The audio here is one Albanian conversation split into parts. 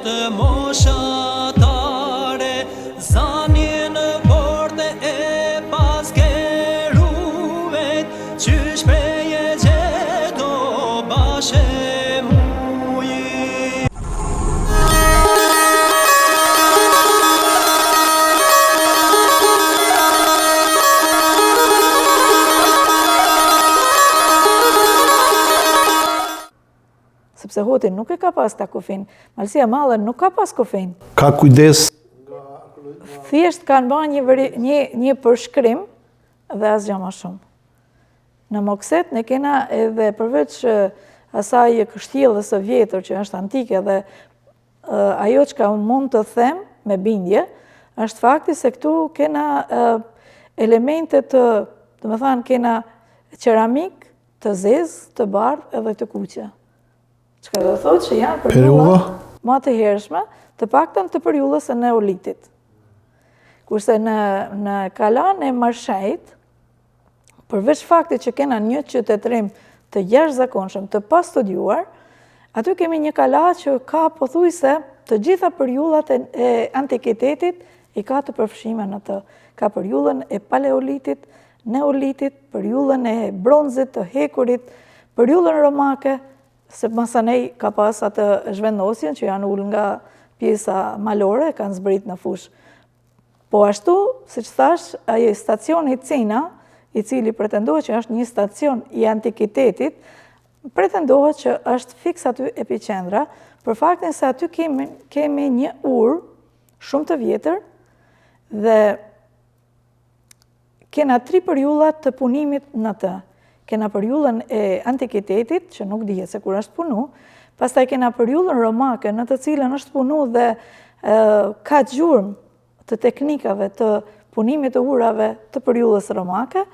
Gjatë moshatare Zanin forte e paske ruejt Qysh prej e gjeto bashe muji. Sepse Hoti nuk e ka pas ta kufin. Malësia e Madhe nuk ka pas kufin. Ka kujdes. Thjesht kanë ba një, një, një përshkrim dhe asgjë ma shumë. Në Mokset ne kena edhe përveç asaj kështjellës së vjetër që është antike dhe ajo çka mund të them me bindje, është fakti se këtu kena elemente të, domethënë, kena qeramikë të zezë, të bardhë edhe të kuqe. Çka do thotë që janë periudha ma të hershme, të paktën të periudhës së neolitit. Kurse në, në kalanë e Marshajt, përveç faktit që kena një qytetërim të jashtëzakonshëm, të pastudiuar, aty kemi një kala që ka pothuajse të gjitha periudhat e, e antikitetit i ka të përfshime në të. Ka periudhën e paleolitit, neolitit, periudhën e bronzit, të hekurit, periudhën romake, se masanej ka pas atë zhvendosjen që janë ulë nga pjesa malore, kanë zbrit në fushë. Po ashtu, siç thashë, ai stacioni Cina, i cili pretendohet që është një stacion i antikitetit, pretendohet që është fiks aty epiqendra, për faktin se aty kemi, kemi një urë shumë të vjetër dhe Kena tri periudha të punimit në të. Kena periudhën e antikitetit, që nuk dihet se kur është punu, pastaj kena periudhën romake në të cilën është punu dhe ka gjurmë të teknikave të punimit të urave të periudhës romake,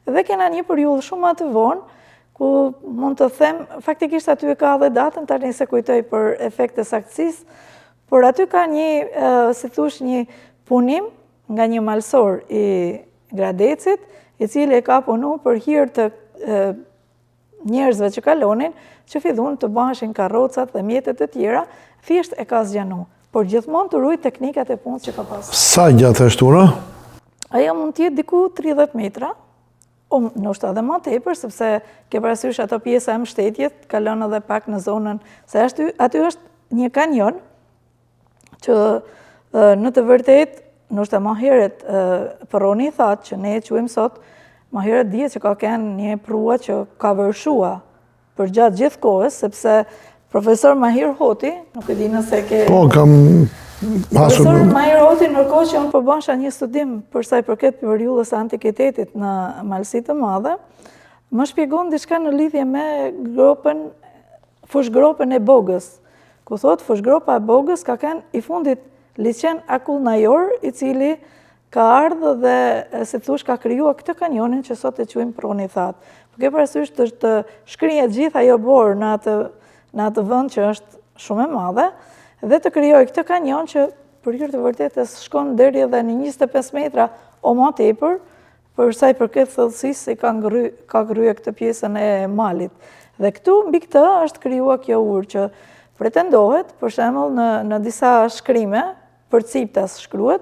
dhe kena një periudhë shumë ma të vonë, ku mund të them, faktikisht aty e ka dhe datën, tani s'e kujtoj për efekt të saktësisë, por aty ka një, si thush, një punim nga një malësor i Gradecit, i cili e ka punu për hir të njerëzve që kalonin, që fillun të baheshin karrocat dhe mjetet të tjera, thjesht e ka zgjanu. Por gjithmonë tu rujt teknikat e punës që ka pas. Sa gjatë është ura? Ajo mund të jetë diku 30 metra, o ndoshta edhe ma tepër, sepse ke parasysh ato pjesa e mbështetjes, kalon edhe pak në zonën, se aty, aty është një kanion, që në të vërtetë, ndoshta ma herët përroni i thatë që ne e quajmë sot, ma herët dihet që ka kenë një prrua që ka vërshua përgjatë gjithë kohës, sepse profesor Mahir Hoti, nuk e di nëse ke... Po, kam hasur... Profesor Mahir Hoti, ndërkohë që unë po bënsha një studim për sa i përket periudhës së antikitetit në Malësi të Madhe, më shpjegon diçka në lidhje me gropën, fushgropën e Bogës, ku thotë fushgropa e Bogës ka qenë i fundit liqen akullnajor i cili ka ardhë dhe si thush ka krijua këtë kanionin që sot e quajmë Prroni i Thatë. Po ke parasysh të, të shkrihet gjithë ajo borë në atë, në atë vend që është shumë e madhe dhe të krijojë këtë kanion që për hir të vërtetës shkon deri edhe në 25 metra o ma tepër, Për sa i përket thellësisë se ka ngry, ka ngrye këtë pjesën e malit. Dhe këtu mbi këtë është krijua kjo urë që pretendohet, për shembull në në disa shkrime, përciptas shkruhet,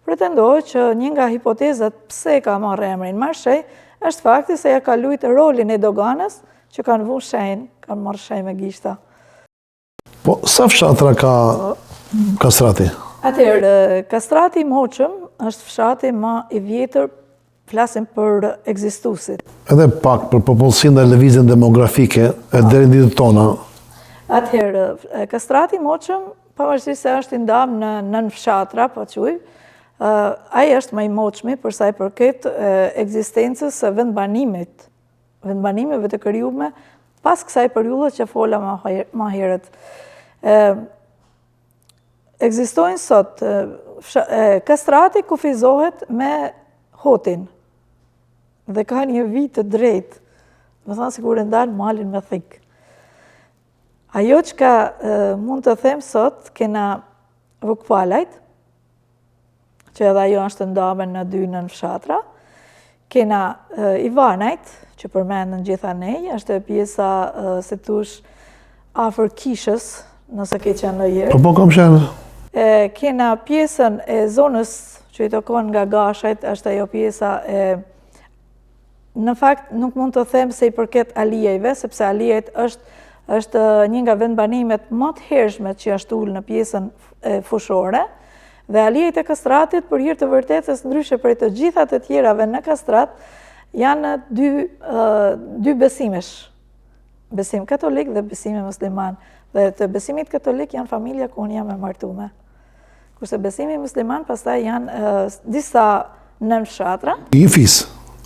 pretendohet që një nga hipotezat pse ka marrë emrin Marshej, është fakti se ja ka lujt rolin e doganës që kanë vu shenjë, kanë marrë shenjë me gishta. Po, sa fshatra ka Kastrati? Atëherë, Kastrati i Moçëm është fshati ma i vjetër, flasim për ekzistuesit. Edhe pak për popullsinë dhe lëvizjen demografike e deri në ditët tona. Atëherë, Kastrati i Moçëm, pavarësisht se është i ndamë në nënfshatra, po quj, ai është më i moçmi për sa i përket ekzistencës së vendbanimit vendbanimeve të krijume pas kësaj periudhe që fola ma herët. Ekzistojnë sot, Kastrati kufizohet me Hotin dhe ka një vijë të drejtë, domethënë sikur e ndan malin me thikë. Ajo çka mund të them sot, kena Vukpalajt, që edhe ajo është ndame në dy nënfshatra. Kena Ivanajt, që përmenden gjithanej, është e pjesa, si thush, afër kishës. nëse ke qenë ndonjëherë. Po, po, kam qenë. E, kena pjesën e zonës që i takon nga Gashajt, është ajo pjesa e... Në fakt, nuk mund të them se i përket Alijajve, sepse Alijajt është, është një nga vendbanimet më të hershme që është ulë në pjesën fushore, dhe Alijajt e Kastratit, për hir të vërtetës, ndryshe prej të gjitha të tjerave në Kastrat, janë dy, dy besimesh, besim katolik dhe besimi musliman. Dhe të besimit katolik janë familja ku unë jam e martume. Kurse besimi musliman pastaj janë disa nënfshatra. Një fis,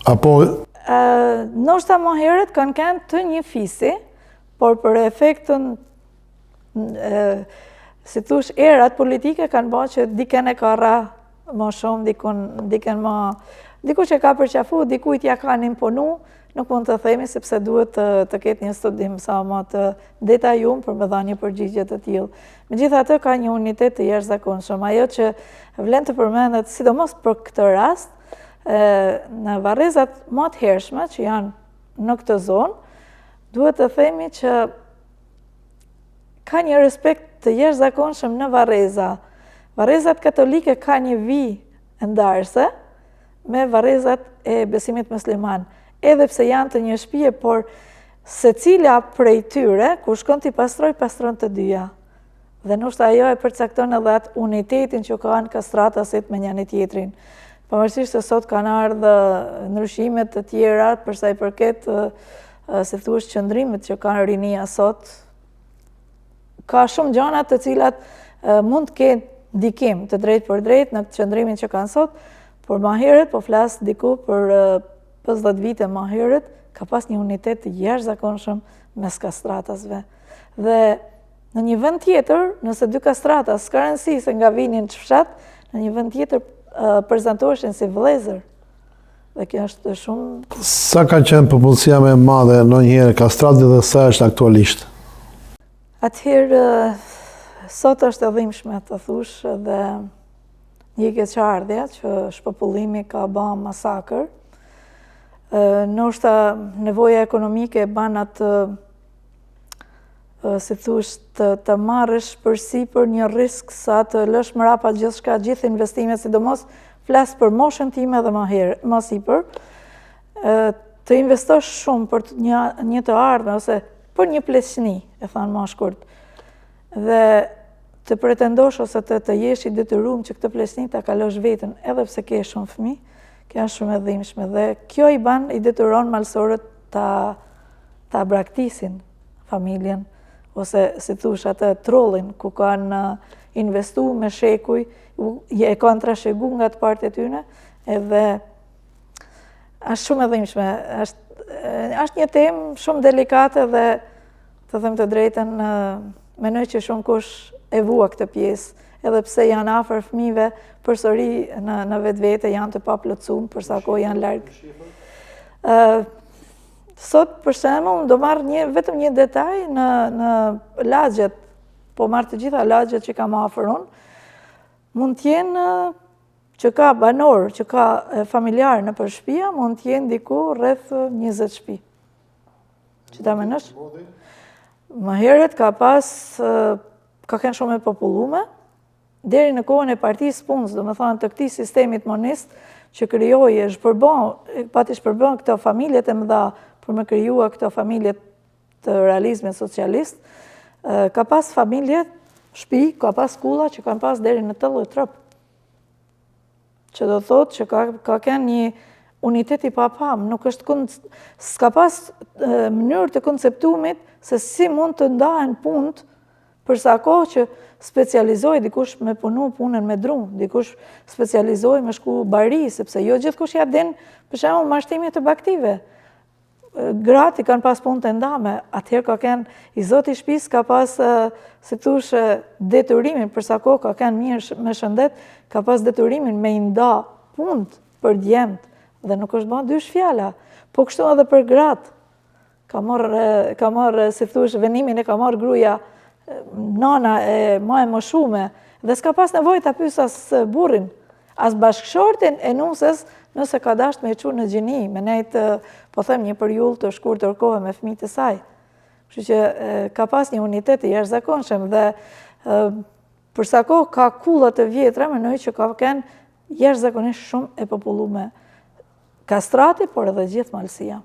apo... Ndoshta më herët kanë kenë të një fisi, por për efektën, si thush, erat politike kanë ba që dikën e ka rra më shumë, dikun, dikën më... Dikush e ka përqafu, dikujt ja kanë imponu, nuk mund të themi sepse duhet të, të ketë një studim sa më të detajum për me dhanë një përgjigje të tillë. Megjithatë ka një unitet të jashtëzakonshëm. Ajo që vlen të përmendet, sidomos për këtë rast, në varrezat më të hershme që janë në këtë zonë, duhet të themi që ka një respekt të jashtëzakonshëm në varreza. Varrezat katolike ka një vijë ndarëse me varrezat e besimit musliman. Edhe pse janë të një shpije, por secila prej tyre, kur shkon t'i pastroj, pastron të dyja. Dhe ndoshta ajo e përcakton edhe atë unitetin që kanë kastratasit me njani-tjetrin. Pavarësisht se sot kanë ardhë ndryshime të tjera përsa i përket si thuash qëndrimit që kanë rinia sot, ka shumë gjana të cilat mund të kenë ndikim të drejtpërdrejtë në qëndrimin që kanë sot, por ma herët, po flas diku për 50 vite ma herët, ka pas një unitet të jashtëzakonshëm mes kastratasve. Dhe në një vend tjetër, nëse dy kastratas, s'ka rëndësi se nga vinin ç'fshat, në një vend tjetër prezantoheshin si vëllezër. Dhe kjo është shumë... Sa ka qenë popullsia më e madhe ndonjëherë e Kastratit dhe sa është aktualisht? Atëherë, sot është e dhimbshme të thush dhe një keqardhja që shpopullimi ka ba masakër. Ndoshta nevoja ekonomike e ban atë si thush, të, të marrësh përsipër një risk sa të lësh mrapa gjithçka, gjithë investimet, sidomos flas për moshën time dhe më herë, më sipër, të investosh shumë për të një, një të ardhme, ose për një pleqni, e thanë ma shkurt, dhe të pretendosh ose të, të jesh i detyrum që këtë pleqni ta kalosh vetën, edhe pse ke shumë fëmi, kjo është shumë e dhimbshme, dhe kjo i ban, i detyron malësorët ta, ta braktisin familjen, ose si thush atë trollin, ku kanë investu me shekuj, e kanë trashëgu nga të parët e tyne, edhe është shumë e dhimbshme, është, është një temë shumë delikate dhe të them të drejtën, mendoj që shumëkush e vua këtë pjesë, edhe pse janë afër fëmijëve, përsëri në, në vetvete janë të paplotësum, për sa kohë janë larg. Sot, për shembull, do marr një, vetëm një detaj në, në lagjet, po marr të gjitha lagjet që kam afër unë, mund të jenë që ka banorë, që ka familjarë nëpër shpia, mund të jenë diku rreth 20 shpi. Që ta mendosh? Më herët ka pas, ka qenë shumë e popullume, deri në kohën e partisë punës, domethënë të këtij sistemit monist, që krijoi e shpërbën, pati shpërbën këto familjet e mëdha për me krijua këto familjet të realizmit socialist, ka pas familje, shpi, ka pas kulla që kanë pas deri në 80 rob. Që do thotë që ka, ka kenë një unitet i papam, nuk është s'ka pas mënyrë të konceptumit se si mund të ndahen punët për sa kohë që specializohej dikush me punu punën me dru, dikush specializohej me shku bari, sepse jo gjithkush ja din për shembull mashtimit të bagëtive. Gratë i kanë pas punë të ndame, atëherë ka kenë, i zoti i shpisë ka pas, si thush, detyrimin, për sa kohë ka kenë mirë me shëndet, ka pas detyrimin me i nda punët për djemtë, dhe nuk është ba dysh fjala. Po kështu edhe për gratë, ka marrë, ka marrë, si thush, vendimin e ka marrë gruja, nana e ma e moshume, dhe s'ka pas nevojë ta pys as burrin, as bashkëshortin e nuses, nëse ka dasht me e çu në gjini, me nejtë, po them, një periudhë të shkurtër kohe me fëmijët e saj. Kështu që ka pas një unitet të jashtëzakonshëm dhe për sa kohë ka kulla të vjetra, mendoj që ka kenë jashtëzakonisht shumë e popullume Kastrati, por edhe gjithë Malësia.